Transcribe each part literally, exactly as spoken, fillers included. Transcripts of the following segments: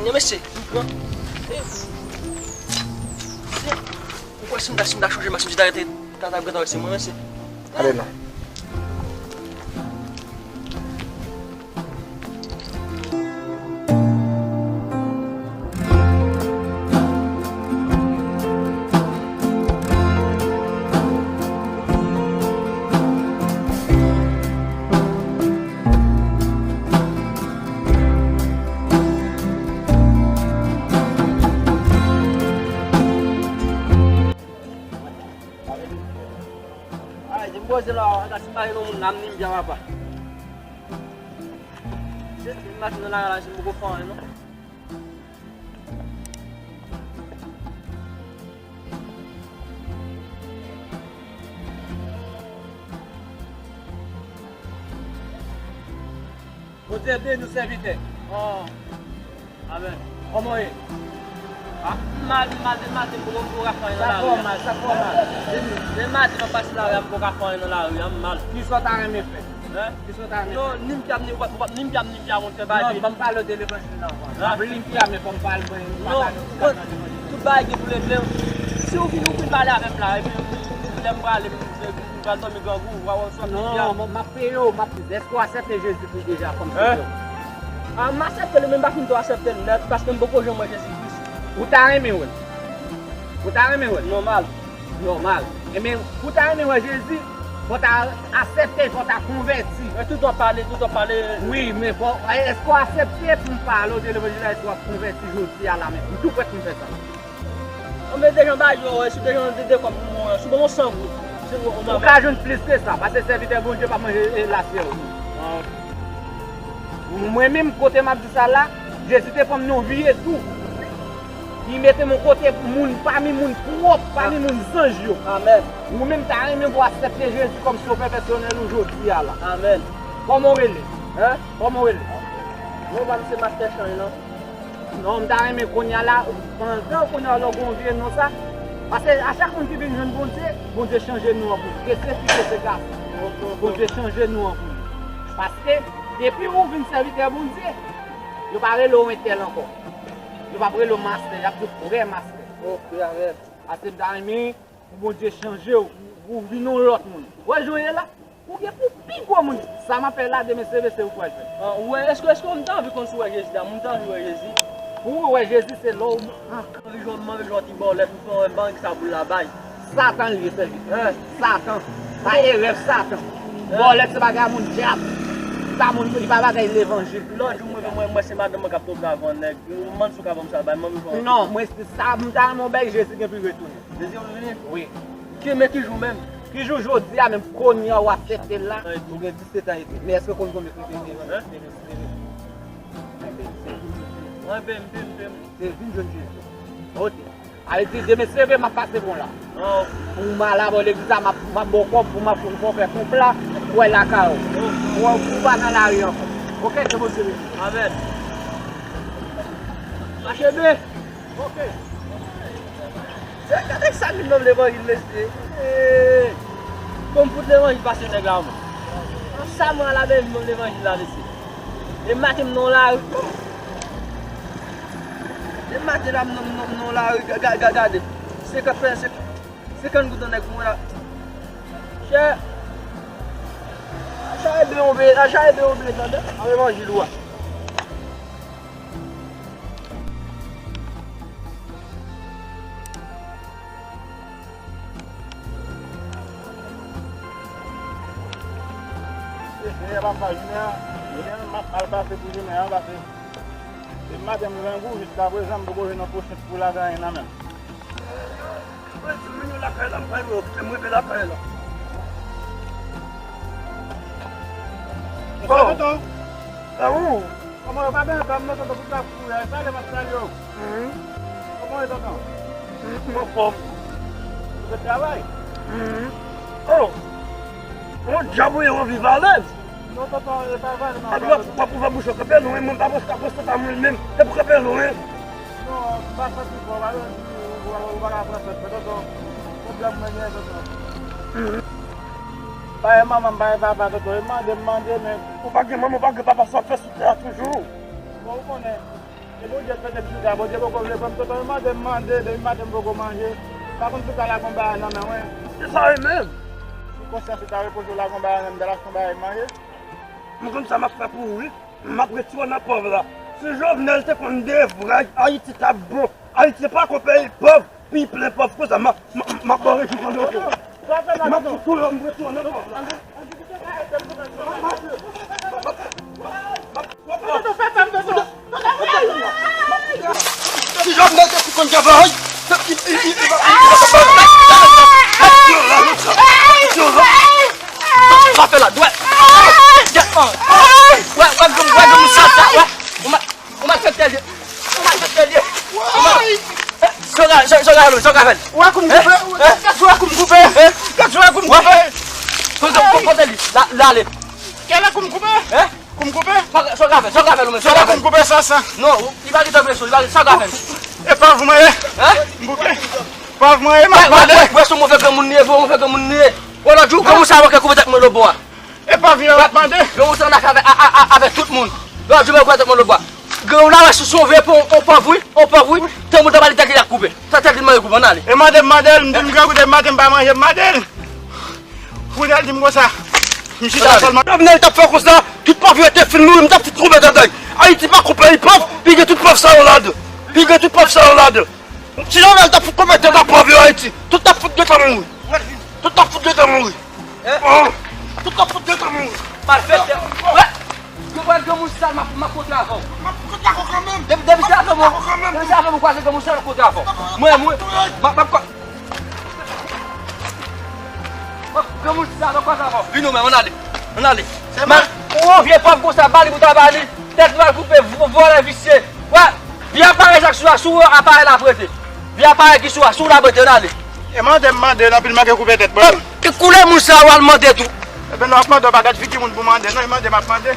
Non, mesye, m pran. Ou kwè si m ta, si m ta chonje, m ta chonje, ta rete, ta, ta, ta, se mwen, mesye. Ale non. Ay, di m poze la, gade si m pa jwenn yon moun la, m ni m byen papa. Se, se maten nan lari la, se m poko fè anyen non. Bondye beni w, sèvitè. Oh. Amèn. Kòman w ye? Ah, m mal, m mal, depi maten m poko, m poko ka fè anyen nan lari a. Sa fè w mal, sa fè w mal. Depi maten m ap pase lari a, m poko ka fè anyen nan lari a, m mal. Kisa w ta renmen fè? Hein? Kisa w ta renmen fè? Non, ni m pya, ni, ou pa, ou pa, ni m pya, ni m pya, moun fè bagay. Non, ban m pale w de levanjil la ankò. Hein? M ap limpye a, men fò m pale, mwen, m pa pale w nan levanjil. Non, tout bagay gen pou regle. Si w vin, ou vin pale avè m la, epi lè m prale, m, m pral dòmi grangou, w a wè w sòti byen. Non, m, m ap peye w, m ap, èske w aksepte Jezi Kris deja kòm sovè w? Ah, m aksepte l, men m pa fin twò aksepte l nèt, paske m poko janm wè Jezi Kris. Ou ta renmen wè l? Ou ta renmen wè l? Nòmal. Nòmal. Ebyen, pou w ta renmen wè Jezi, fò w ta aksepte, fò w ta konvèti. Men tout w ap pale, tout w ap pale. Wi, men fò, èske w aksepte pou m pale w de levanjil la, èske w ap konvèti jodi a la menm? M tou prèt pou m fè sa. Anben, dejan bagay yo, si dejan de, de kòb pou mwen, si w ban mwen san goud, se ou, ou ka jwenn plis ke sa, paske sèvitè Bondye pa manje, e, lasyè w. Mwen menm, kote m ap di sa la, Jezi te pran m nan vye tou. Li mete m yon kote moun, pami moun pwòp, pami moun zanj yo. Amèn. Ou menm ta renmen pou w aksepte Jezi kòm sovè pèsonèl ou jodi a la. Amèn. Kòman w rele? Hein? Kòman w rele? Non, pa m se Mastè Chan non. Non, m ta renmen kounye a la, pandan kounye a lè w gen yon vye non sa, paske a chak moun ki vin jwenn Bondye, Bondye chanje non an pou li. Ke se fi, ke se gason. Bondye chanje non an pou li. Paske depi ou vin sèvitè Bondye, yo pa rele w entèl ankò. Yo p ap rele w mastè, y ap di w frè mastè. Ok, amèn. Paske m ta renmen pou Bondye chanje w, pou w vin yon lòt moun. Ou wè jan w ye la? Ou gen pou pi gwo moun. Sa m ap fè la, demen se, se ou k pral fè. Ah, ou wè, èske, èske m ta anvi konn si w wè Jezi la? M ta anvi wè Jezi. Pou ou wè Jezi, se lè w anvi jwenn, m anvi jwenn yon ti bòlèt, m fè yon bang sa boul la bay. Satan l ye, sèvitè. Hein? Satan. Sa e rèv Satan. Hein? Bòlèt se bagay moun dyab. Sa moun, li pa bagay levanjil. Lòt jou, mwen, mwen, mwen, se madanm mwen k ap twonpe avè yon nèg. M mande si w ka ban m sa l bay, m anvi jwenn. Non, mwen, sa, m ta renmen w bay Jezi gen pou l retounen. Jezi ap vini? Wi. Ki, men ki jou menm? Ki jou jodi a menm, kounye a w ap fete l la? Ou gen disèt an epi. Men èske w konn konbyen kote m te rann? Hein? Te vin sere. Mwen, mpe, mpe, mpe. Te vin jwenn Jezi. Ok. Ale di, demen se vre, m ap pase bon la. Oh. Pou m al abò legliz la, m ap, m ap ba w kòb, pou m ap fè, fè konpla, pou w al lakay ou. Oh. Pou w, pou w pa nan lari ankò. Ok, ke Bondye beni. Amèn. Mache byen. Ok. Gade sa ki nan levanjil, mesye. Eh. Bon, m fout levanjil pase nèg la, mwen. Sa mwen ala bèl nan levanjil la, mesye. E maten m nan lari. E maten la m nan, m nan, m nan lari, ga, ga, ga, gade. Senkant frank, senkant goud nan nèg mwen la. Chè. Acha ede yon be, acha ede yon be, tande. An levanjil ou a. E, Senyè papa, jounen an, jounen an, m ap mal pase pou jounen an, pase. Depi maten m grangou, jiskaprezan, m poko jwenn yon pwochent pou laganyen nan men m. Mwen di moun yo lakay la, m pa rive, kite m rive lakay la. Bon. Tonton. A ou? Kòman yo pa byen anba m non, tonton, pou ta kouri a, e salye m ap salye w. Mhm. Kòman w ye, tonton? Mhm, m anfòm. Ou fè travay? Mhm. Oh! Yon dyab ou ye, ou anvi valèz? Non, tonton, e pa valèz m ap valèz. Papi, w ap, w ap ouvè bouch ou, kanpe lwen, mwen pa pran, pa pran sa mwen menm. E pou kanpe lwen. Non, m pa santi bon, pa santi, ou, ou, ou pa ka pran sòt, men tonton, pwoblèm mwen gen, tonton. Mhm. Pa gen manman, m pa gen papa, tonton, e mande, m mande, men. Ou pa gen manman, ou pa gen papa, sa w ap fè sou tè a toujou? Bon, ou konnen. Bondye fè nèg chita, Bondye poko vle ban m tonton, yo mande m mande, depi maten m poko manje. Pa konn si w ka lage yon bagay nan men mwen. Se sa wi menm. Si konsyans ou ta repoze w lage yon bagay nan men m, m ta l achte yon bagay manje. M konn sa m ap fè pou ou wi. M ap retire w nan pòv la. Si Jovenel te konn de vrè, Ayiti t ap bon. Ayiti se pa yon peyi pòv. Pi plen pòv konsa, m ap, m ap, m ap ba w rejou pandan w. M ap fout tou lòm retounen nan pòv la. Si Jovenel te fout konn travay, li, li, li, li pa t ap bay. Sa fè la, dwè. Gèt, man. Wè, wè, granmoun, wè, granmoun sal sa, wè. Ou ma- Ou malfektè l ye. Ou malfektè l ye. Ou mal- Eh, Soga, Soga, Soga, Soga fè l. Ou wè kou m koupe? Eh? Gad kou m koupe? Eh? Gad kou m koupe? Kote, kote li? La, la ale. Kèlè kou m koupe? Eh? Kou m koupe? Soga, Soga fè l, Soga fè l, ou menm, Soga fè l. Kèlè kou m koupe sa, sa? Non, li pa gentan vle sou, li pa, Soga fè l. E pa vre mwen ye? Eh? M koupe. Pa vre mwen ye, m ap pale. Wè, wè, wè, se yon move granmoun li ye, vre, yon move granmoun li ye. Wè, lòt jou, granmoun sa a manke koupe tèt mwen lòtbò a. E pa vin an ap mande. Granmoun sa nan afè avè, a, a, a, avè tout moun. Lòt jou mwen kwè tèt mwen lòtbò. Granmoun la wè sou sove pou on pòv wi, on pòv wi. Tan moun ta pale tèt li ap koupe. Sa tèt li mande koupe, ann ale. E mande m mande l, m di m grangou depi maten m pa manje, m mande l. Kounye a l di m konsa. M chita sèlman. Jovenel t ap fè konsa, tout pòv yo te fin mouri, m t ap fout koupe tèt li. Ayiti pa konpè li pòv, li gen tout pòv sa yo ladan. Li gen tout pòv sa yo ladan. Si Jovenel t ap fout konpè tèt a pòv yo Ayiti, tout t ap fout gentan mouri. Tout t ap fout gentan mouri. Hein? Oh, tout t ap fout gentan mouri. Malfektè. Wè. Yo wè granmoun sal m ap, m ap kontre avè w. M ap kontre avè w kanmenm. Depi, depi se avè m, depi se avè m ou kwaze granmoun sal ou kontre avè w. Mwen, mwen, m ap, m ap, Granmoun sa, mwen kontan avè w. Vin ou menm, ann ale. Ann ale. Se mwen. Ou yon vye pòv konsa, ba li pou ta ba li. Tèt mal koupe, vo-, vòlè visye. Wè, vye aparèy sa k sou la, sou aparèy la ap rete. Vye aparèy ki sou la, sou la ap rete, ann ale. E mande m mande l anpil, manke koupe tèt mwen. Ki koulè moun sa yo al mande tou? Ebyen, nou ap mande w pa gad figi moun pou mande, non, e mande m ap mande.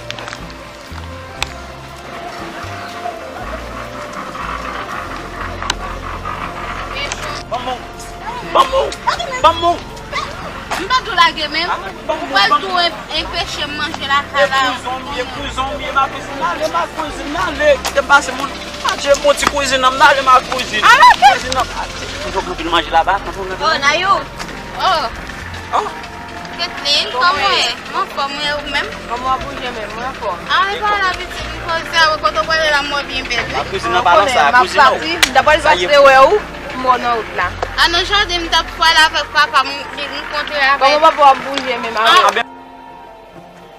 Ban m on, ban m on, ban m on. M pa t ou lage menm. Ou pral tou en-, enpeche m manje lakay la. E kouzon m ye, kouzon m ye, ma kouzin, ale, ma kouzin, ale. Kite m pase moun. Adje, bon ti kouzin nan m, ale, ma kouzin. Kouzin nan m, adje. Kouzon anpil manje laba, kouzon nan. Oh, Nayou. Oh. Oh. Kathleen, kòman w ye? M anfòm, wi, ou menm? Kòman w ap bouje menm? Mwen anfòm. A, e pa la, pitit, m poze a, kote w prale la, m wè w byen bèl, wi. Kouzin nan pa nan sa, kouzin nan. M ap pati, m ta pral pase wè w, m wè w nan wout la. A non, jodi m t ap pwale avèk papa m, m kontre avè l. Kòman papa w ap bouje menm avè w?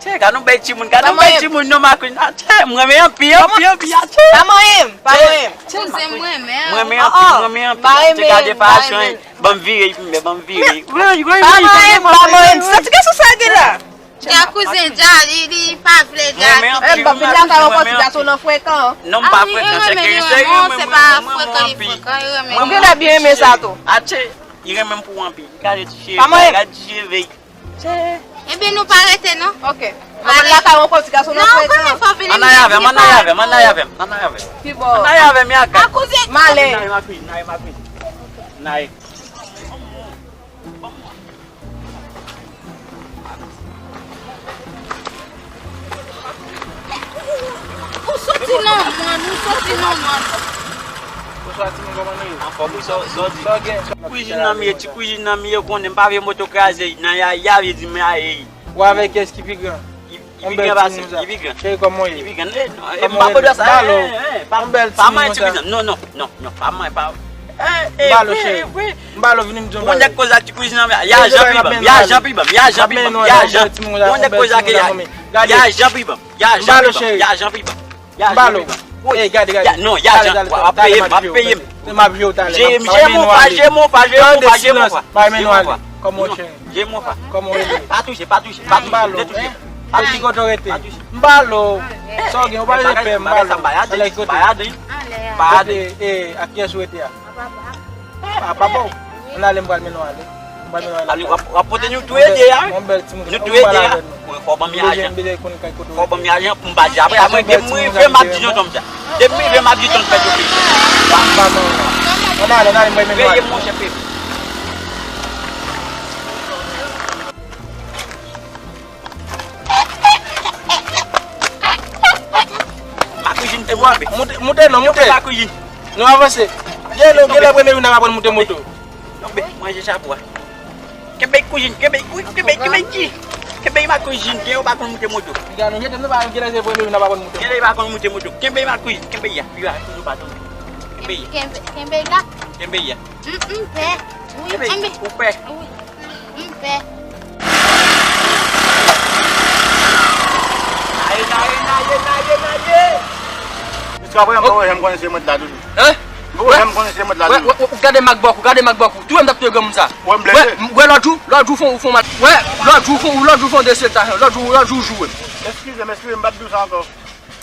Tchè, gad yon bèl timoun, gad yon bèl timoun, non, ma kouzin. Tchè, m renmen anpil, anpil, anpil, tchè. Pa manyen m, pa manyen m. Kouzen m renmen. M renmen anpil, m renmen anpil. Tchè, gade fason. Ban m vire, ban m vire. Pa manyen m, pa manyen m. Sa ti gason sa gen la? Dja kouzen, dja, li, li pa vle dja. Mwen, mwen, eh, m pa vin lakay ou ankò, ti gason nan frekan. Non, m pa frekan, se ke li serye, mwen, mwen, mwen, mwen, anpil. Ou genlè byen renmen sa tou. Atche, li renmen m pou anpil. Gade ti cheve, gade ti cheve. Ebyen, nou pa rete, non? Ok. Mwen lakay ou ankò, ti gason nan frekan. Non, ou konnen fò vini. Ann ale avè m, ann ale avè m, ann ale avè m, ann ale avè m. Ki bò? Ann ale avè m, ya gad. A kouzen. M ale. N ale, ma kouzin, n ale, ma kouzin. N ale. Ou soti nan mòn, ou soti nan mòn. Bonswa, timoun, kòman nou ye? Anfòm, wi, sa, sa w di? Sa w gen? Ti kouzin nan m ye, ti kouzin nan m ye, ou konnen m pa vle moto kraze, nan yaya, vle di m yaya. Ou avèk kiyès ki pi gran? Li pi gran pase, li pi gran. Cheri, kòman w ye? Li pi gran. Eh, non, eh, m pa pran sa. Balo. Eh, eh, pa, pa manyen ti kouzin nan. Non, non, non, non, pa manyen, pa. Eh, eh, Balo, cheri. Balo, vini m di w bagay. Yon nèg koze ak ti kouzin nan, ya jan pi ban m, ya jan pi ban m, ya jan pi ban m, ya jan. Yon nèg koze ak ya, ya jan pi ban m, ya jan pi ban m, ya jan pi ban m. Balo. Ey, gade, gade. Non, ya jan, w ap peye m, w ap peye m. M ap jere w talè. Jere m, jere m, pa jere m, pa jere m, pa jere m. Kòman w cheri? Jere m, pa. Kòman w rele? Pa touche, pa touche, pa touche. Balo, eh? Ki kote w rete? M Balo. Sa w gen, ou pa bezwen pè, m Balo. Anlè ki kote? Kote, eh, ak kiyès ou rete a? A papa w. Ann ale, m pral mennen w ale. M pral mennen w ale. W ap, w ap pote nou tou e de a, wi. Yon bèl timoun. Nou tou e de a. Wi, fò w ban m lajan. Fò w ban m lajan pou m pa di apre. Apre, depi m rive, m ap di tonton m sa. Depi m rive, m ap di tonton m fè yo peye. Ann ale, ann ale, m pral mennen w ale. Peye, monchè, peye. Ma kouzin, Moute, moute non, moute. Nou avanse. Gen lè, gen lè premye jou n ap aprann moute moto. Manje chapo a. Kenbe kouzin, kenbe, wi, kenbe, kenbe ti. Kenbe ma kouzin, gen yo pa konn moute moto. Piga nou jete m nan pa gen lè se premye jou n ap aprann moute moto. Gen yo pa konn moute moto. Kenbe ma kouzin, kenbe ya. Piga toujou pa tonbe. Kenbe ya. Kenbe, kenbe la. Kenbe ya. M, m pè. Wi, kenbe. M pè. Wi. M pè. Naye, naye, naye, naye, naye. Jiska prezan, m poko janm konnen se mwen t la toujou. Hein? M poko janm konnen se mwen t la toujou. Wè, wè, wè, gade mak bòk ou, gade mak bòk ou. Touye m t ap touye granmoun sa. Wè, m blese. Wè, lòt jou, lòt jou fon, ou fon mal. Wè, lòt jou fon, lòt jou fon de sèl ta, lòt jou, lòt jou joure m. Eskize m, eskize m, m p ap di w sa ankò.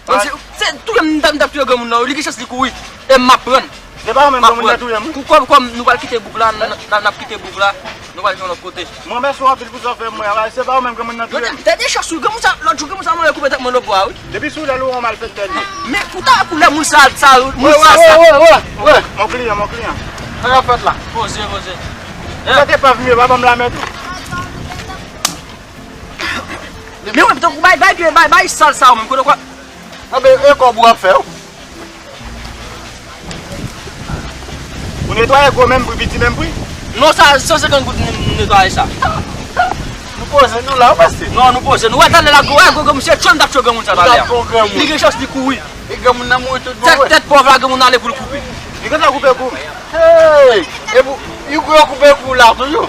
Bon, se, se touye m, m t ap, m t ap touye granmoun nan, wi, li gen chans li kouri. E m ap pran. Se pa ou menm granmoun nan touye m, wi. Pou kòm, kòm nou pral kite bouk la, n, n, n ap kite bouk la, nou pral jwenn lòt kote. Mwen mèsi w anpil pou sa w fè mwen an, se pa ou menm granmoun nan touye m. Dènye chans wi, granmoun sa, lòt jou granmoun sa mwen koupe tèt mwen nan bwa, wi. Depi sou lè l ou yon malfektè li ye. Men pou ta pou lè moun sa, sa, moun sa, sa. Wè, wè, wè, wè. Mon kliyan, mon kliyan. Sa k ap fèt la? Poze, poze. Sa te pa vini, pa ban m lamen tou. Men wè, tankou bay, bay, bay, bay sal sa ou menm, kote w kwè? Anben, e kòb ou ap fè w? Ou netwaye gwo menm pri, piti menm pri? Non, sa, san senkant goud m netwaye sa. Nou poze nou la, ou panse? Non, nou poze nou. Wè, talè la, gwo, wè, gwo, gwo, misye tchwe m t ap tchwe granmoun sa talè a. Li gen chans, li kouri. E granmoun nan mouri tout bon, wè. Tèt, tèt pòv la, granmoun nan ale pou l koupe. Li gentan koupe kou. Hey! E pou, li koupe kou la toujou.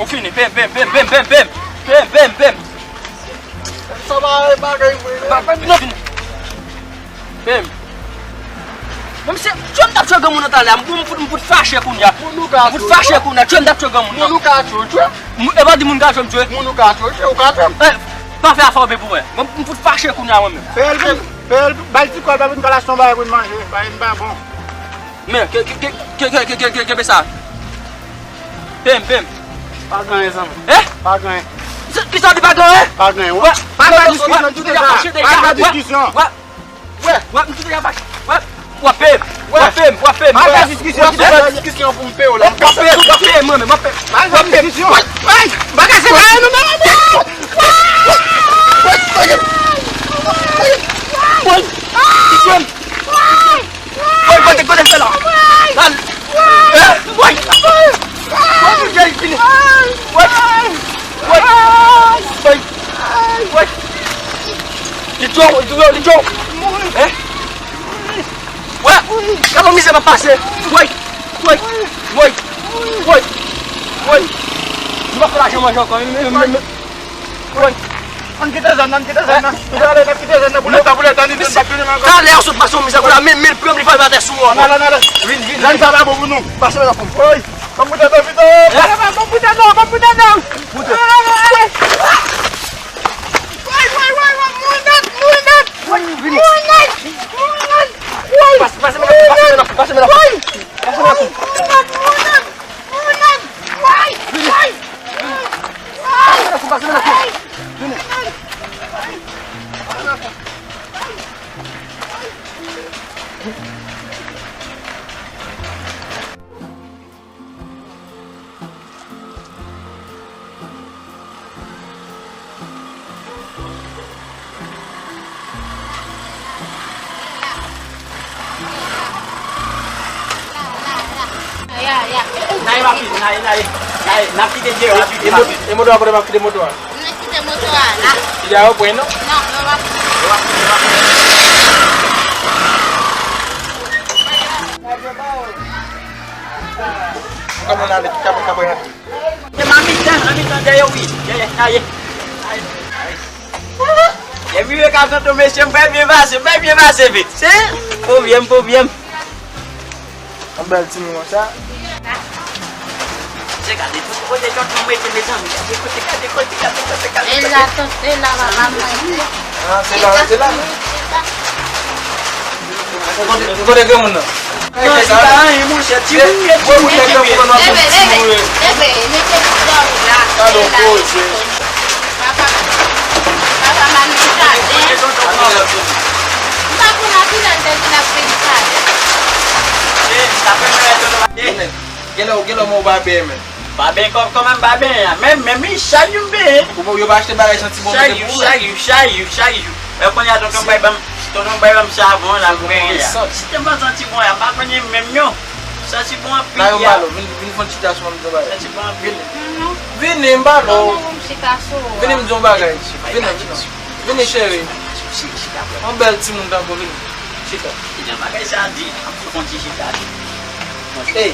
Ou fini, bèm, bèm, bèm. Bèm, bèm, bèm. Sa pa bagay vre. Pa, pa, non. Bèm. Men misye, tchwe m t ap tchwe granmoun nan talè a. M, m fout, m fout fache kounye a. Moun ou ka tchwe. M fout fache kounye a. Tchwe m t ap tchwe granmoun nan. Moun ou ka tchwe, tchwe. Moun, e pa di moun ka tchwe m tchwe. Moun ou ka tchwe, tchwe, ou ka tchwe m. Eh, pa fè afè w byen pou mwen. Mwen, m fout fache kounye a mwen menm. Fè l, fè l, bay ti kòl, bay vin kòl achte yon bagay pou n manje. Bagay n pa bon. Men, ke, ke, ke, kenbe sa. Pem, pem. Pa gen anyen, zanmi. Eh? Pa gen anyen. Kisa w di pa gen anyen? Pa gen anyen. Wè, pa gen diskisyon, tout sa. Pa gen diskisyon. Wè, wè, wè, m tou deja fache. Wè, w ap peye m. W ap peye m, w ap peye m. Pa gen diskisyon, tout sa. Diskisyon pou m peye w la. W ap peye m, w ap peye m, mwen menm, w ap peye m. Pa gen diskisyon. Wè, bagay se pa nou, non, non. Wè, wè, wè. Wè, wè. Woy, kote, kote fè la? Al. Eh, woy. Woy, moun jay fini. Woy. Woy. Woy. Woy. Li tchou, li tchou, li tchou. Eh? Woy. Gade mizè m ap pase. Woy. Woy. Woy. Woy. Woy. Nou pa fè lajan manje ankò. Men, men, men. Ann kite zòn nan, ann kite zòn nan. Nou prale, n ap kite zòn nan pou leta, pou leta, ni zòn pa tounen ankò. Talè a sot pase yon mizè, kounye a, men, men l pran, li fè batè sou ou ankò. Ann ale, ann ale. Vin, vin, zòn sa pa bon pou nou. Pase la pou m. Woy, ban m bout dlo, pito. Ban m bout dlo, ban m bout dlo. Woy, woy, woy, woy, moun nèt, moun nèt. Woy, vini. Moun nèt, moun nèt. Woy. Pase, pase men la, pase men la, pase men la. Woy. Pase men la. Moun nèt, moun nèt. Moun nèt. Woy, woy. Woy. Naye, papi, naye, naye, naye. N ap kite Dye, n ap kite. E mo-, e moto a kote m ap kite moto a? M nan kite moto a la. Li a yo pwen non? Non, yo pa pwen. Kòman n ale? Kòman, kòman n ale? Se pa mitan, nan mitan dèyè wi. Dèyè, aye. Aye. Depi yo ka tonton mesye, m fè byen pase, m fè byen pase vit. Se pwoblèm, pwoblèm. Yon bèl timoun sa. Se gade tout kote tonton mete, mezanmi. Gade kote, gade kote, gade kote, gade kote. E la, tonton, e la, papa, mwen. Ah, se la, se la. Kote, kote granmoun nan? Non, li pa anyen, monchè. Timoun li ye, timoun li ye. Leve, leve, leve, mete dlo la. Gade yon koze. Papa, papa, m al nan jaden. M pa konn a kilè Genlè ou, genlè ou pa benyen menm. Pa benyen kò, kòman m pa benyen a? Menm, menm wi, chak jou m benyen. Ou, yo pa achte bagay santi bon mete pou ou menm. Chak jou, chak jou, chak jou, chak jou. E kounye a tonton bay ban m, tonton bay ban m savon la m benyen a. Si te m pa santi bon a, m pa konn menm non. Santi bon anpil. Vin, vin fè yon ti chita sou mwen, m di yon bagay. Santi bon anpil. Vini, m pale w. Kòman pou m chita sou ou a? Vini, m di yon bagay. Vini, vini. Vini, cheri. Yon bèl timoun tankou w, vini. Chita. Jan bagay sa di, ap fè yon ti chita. Ey,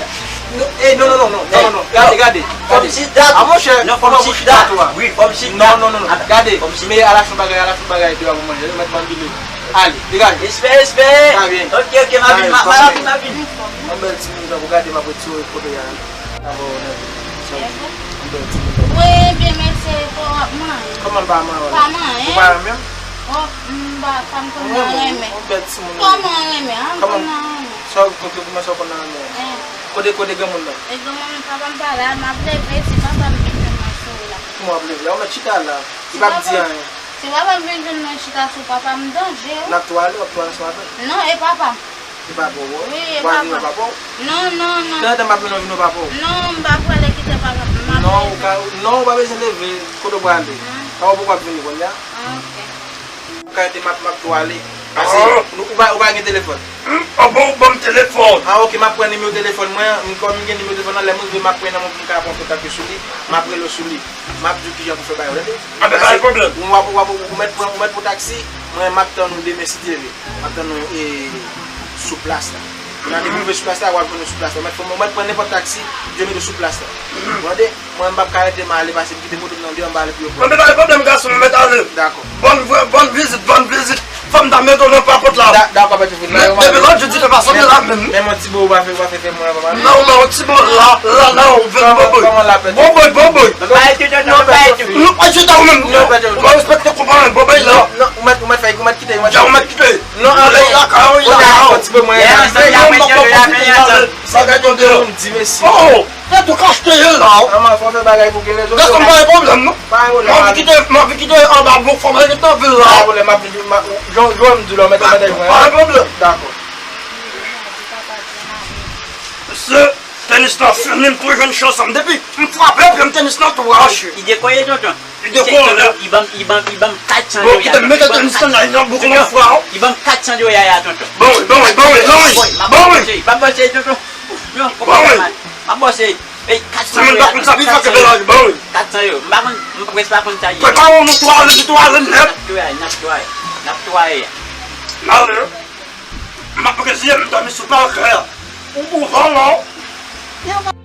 non, ey, non, non, non, non, non, non, non. Gade, gade, gade. Fò m chita. A, monchè, non, fò m chita tou a. Wi, fò m chita. Non, non, non, non. Gade, men al achte yon bagay, al achte yon bagay deyò pou manje. Yo mèt banbile. Ale, degaje. Respè, respè. Sa byen. Ok, ok, m ap vin, m ap vin, m ap vin. Yon bèl timoun tankou w, gade m ap retire kote y a. Sa va, yon bèl timoun tankou w. Wi, byen, mesye, kò w ap manyen. Kòman l pa manyen? Pa manyen. Ou pa renmen m? Oh, m pa, pa m konn nan renmen. Yon bèl timoun. Kòman renmen? An, kòman konn nan renmen. Sa w konn, kòman sa w konn nan renmen? Kote, kote granmoun nan? E granmoun papa m pa la, m ap leve, si papa m vin jwenn mwen sou la. Kòman w ap leve? Ou mèt chita la. Li p ap di anyen. Si papa m vin jwenn mwen chita sou papa m, danje wi. N ap tou ale, w ap tou ale sou avè l. Non, e papa m. E papa w? Wi, e papa m. W a vin wè papa w? Non, non, non. Kilè tan m ap mennen w vin wè papa w? Non, m pa prale kite papa m. M ap leve. Non, ou pa bezwen leve. Kote w prale? Papa w poko ap vini kounye a. Ah, ok. Ou ka rete, m ap, m ap tou ale. Pase, ou pa, ou pa gen telefòn? Hmm, oh, bon, ou ban m telefòn. Ah, ok, m ap pran nimewo telefòn mwen an. M, kòm m gen nimewo telefòn nan, lè m rive, m ap pran nan men w pou m ka pran kontak yo sou li. M ap rele w sou li. M ap di w kijan pou fè bagay yo, tande? Ah, ben, pa gen pwoblèm. Ou, w ap, w ap, ou mèt pran, ou mèt pran taksi. Mwen, m ap tann ou demen, si Dye vle. M ap tann ou, e, sou plas la. Kounye a, depi w rive sou plas la, w ap jwenn nou sou plas la. Ou mèt, ou mèt pran nenpòt taksi, yo mete w sou plas la. Ou tande? Mwen, m p ap ka rete, m ale pase, m kite moto m nan deyò, m pa ale pou yo pran. Mwen pa gen pwoblèm, gason, m mèt ale. Dakò. Bòn vre, bòn vizit, bòn vizit. Fò m ta mete w nan papòt la. Da-, dakò, pa de pwoblèm. Men, depi lòt jou, di fè pa sòti la menm. Menm yon ti bo ou pa fè, ou pa fè fè mwen, papa. Non, men yon ti bo la, la, la, ou vin boboy. Kòman, kòman l ap fè? Boboy, boboy. Bay tout, non, bay tout. Non, pa di ta ou menm. Non, pa di. Ou pa respekte konpayi, boboy la. Non, ou mèt, ou mèt fè, ou mèt kite, ou mèt kite. Ou mèt kite. Non, an, lè lakay ou, lakay ou. Yon ti bo mwen. Bagay yo deyò. Oh, oh. Fè tou kachte ye la. Kòman, fò fè bagay pou gen rezon. Gason, pa gen pwoblèm, non. Pa gen pwoblèm. M anvi kite, m anvi kite anba bon fò, m anvi kite anvil la. Pa gen pwoblèm, m ap vin, m ap, jan, jan m di w la, mèt, mèt, mèt. Pa gen pwoblèm. Dakò. Mesye, tenis lan fini, m tou jwenn chans an. Depi m frape, epi m tenis lan tou rache. Li dekoye, tonton. Li dekoye, la. Li ban m, li ban m, li ban m kat san dola. Bon, kite m mete tenis lan la, li nan bouk mwen, fra. Li ban m kat san dola, tonton. Bon, bon, bon, bon, bon. M ap bòse, tonton. Non, kòman sa mal? M ap bòse. Ey, kat san dola, kat san yo. Kat san yo. M pa konn, m prèske pa konn sa ye. Prepare w, nou tou ale, nou tou ale nèt. N ap tou ale, n ap tou ale. N ap tou ale. M ap reziye m dòmi sou pakè a. Ou, ou van la.